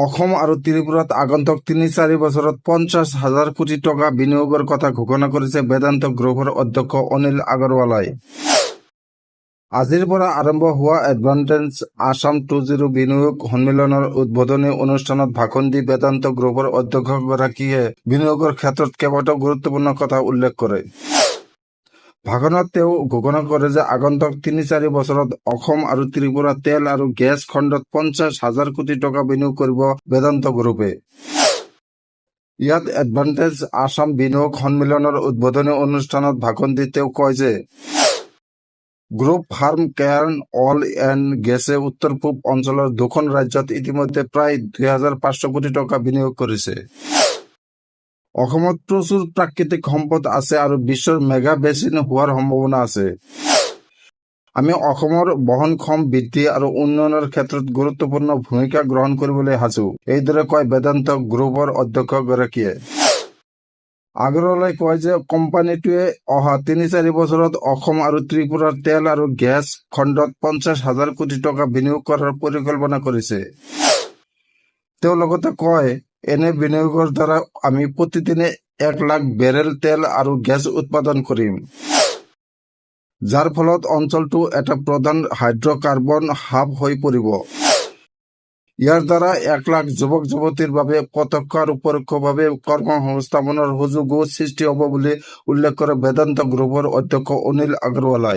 অসম আৰু ত্ৰিপুৰাত আগন্তুক 3-4 বছৰত 50 হাজাৰ কোটি টকা বিনিয়োগৰ কথা ঘোষণা কৰিছে বেদান্ত গ্ৰুপৰ অধ্যক্ষ অনিল আগৰৱালাই। আজিৰ পৰা আৰম্ভ হোৱা এডভান্টেজ আছাম 2.0 বিনিয়োগ সন্মিলনৰ উদ্বোধনী অনুষ্ঠানত ভাষণ দি বেদান্ত গ্ৰুপৰ অধ্যক্ষগৰাকীয়ে বিনিয়োগৰ ক্ষেত্ৰত কেইবাটাও গুৰুত্বপূৰ্ণ কথা উল্লেখ কৰে। ভাষণত তেওঁ ঘোষণা কৰে যে আগন্তুক 3-4 বছৰত অসম আৰু ত্ৰিপুৰাত তেল আৰু গেছ খণ্ডত 50 হাজাৰ কোটি টকা বিনিয়োগ কৰিব বেদান্ত গ্ৰুপে। ইয়াত এডভান্টেজ আছাম বিনিয়োগ সন্মিলনৰ উদ্বোধনী অনুষ্ঠানত ভাষণ দি তেওঁ কয় যে group farm Cairn oil and গেছে উত্তৰ-পূব অঞ্চলৰ দুখন ৰাজ্যত ইতিমধ্যে প্ৰায় 2500 কোটি টকা বিনিয়োগ কৰিছে। অসমত প্ৰচুৰ প্ৰাকৃতিক সম্পদ আছে আৰু বিশ্বৰ মেগা বেচিন হোৱাৰ সম্ভাৱনা আছে। আমি অসমৰ বহনক্ষম বৃদ্ধি আৰু উন্নয়নৰ ক্ষেত্ৰত গুৰুত্বপূৰ্ণ ভূমিকা গ্ৰহণ কৰিবলৈ সাজু, এইদৰে কয় বেদান্ত গ্ৰুপৰ অধ্যক্ষগৰাকীয়ে। আগৰৱালাই কয় যে কোম্পানীটোৱে অহা 3-4 বছৰত অসম আৰু ত্ৰিপুৰাৰ তেল আৰু গেছ খণ্ডত 50 হাজাৰ কোটি টকা বিনিয়োগ কৰাৰ পৰিকল্পনা কৰিছে। তেওঁ লগতে কয়, এনে বিনিয়োগৰ দ্বাৰা আমি প্ৰতিদিনে 1 লাখ বেৰেল তেল আৰু গেছ উৎপাদন কৰিম। যাৰ ফলত অঞ্চলটো এটা প্ৰধান হাইড্ৰ'কাৰ্বন হাব হৈ পৰিব। ইয়াৰ দ্বাৰা 1 লাখ যুৱক-যুৱতীৰ বাবে প্ৰত্যক্ষ আৰু পৰোক্ষভাৱে কৰ্মসংস্থাপনৰ সুযোগো সৃষ্টি হ'ব বুলি উল্লেখ কৰে বেদান্ত গ্ৰুপৰ অধ্যক্ষ অনিল আগৰৱালাই।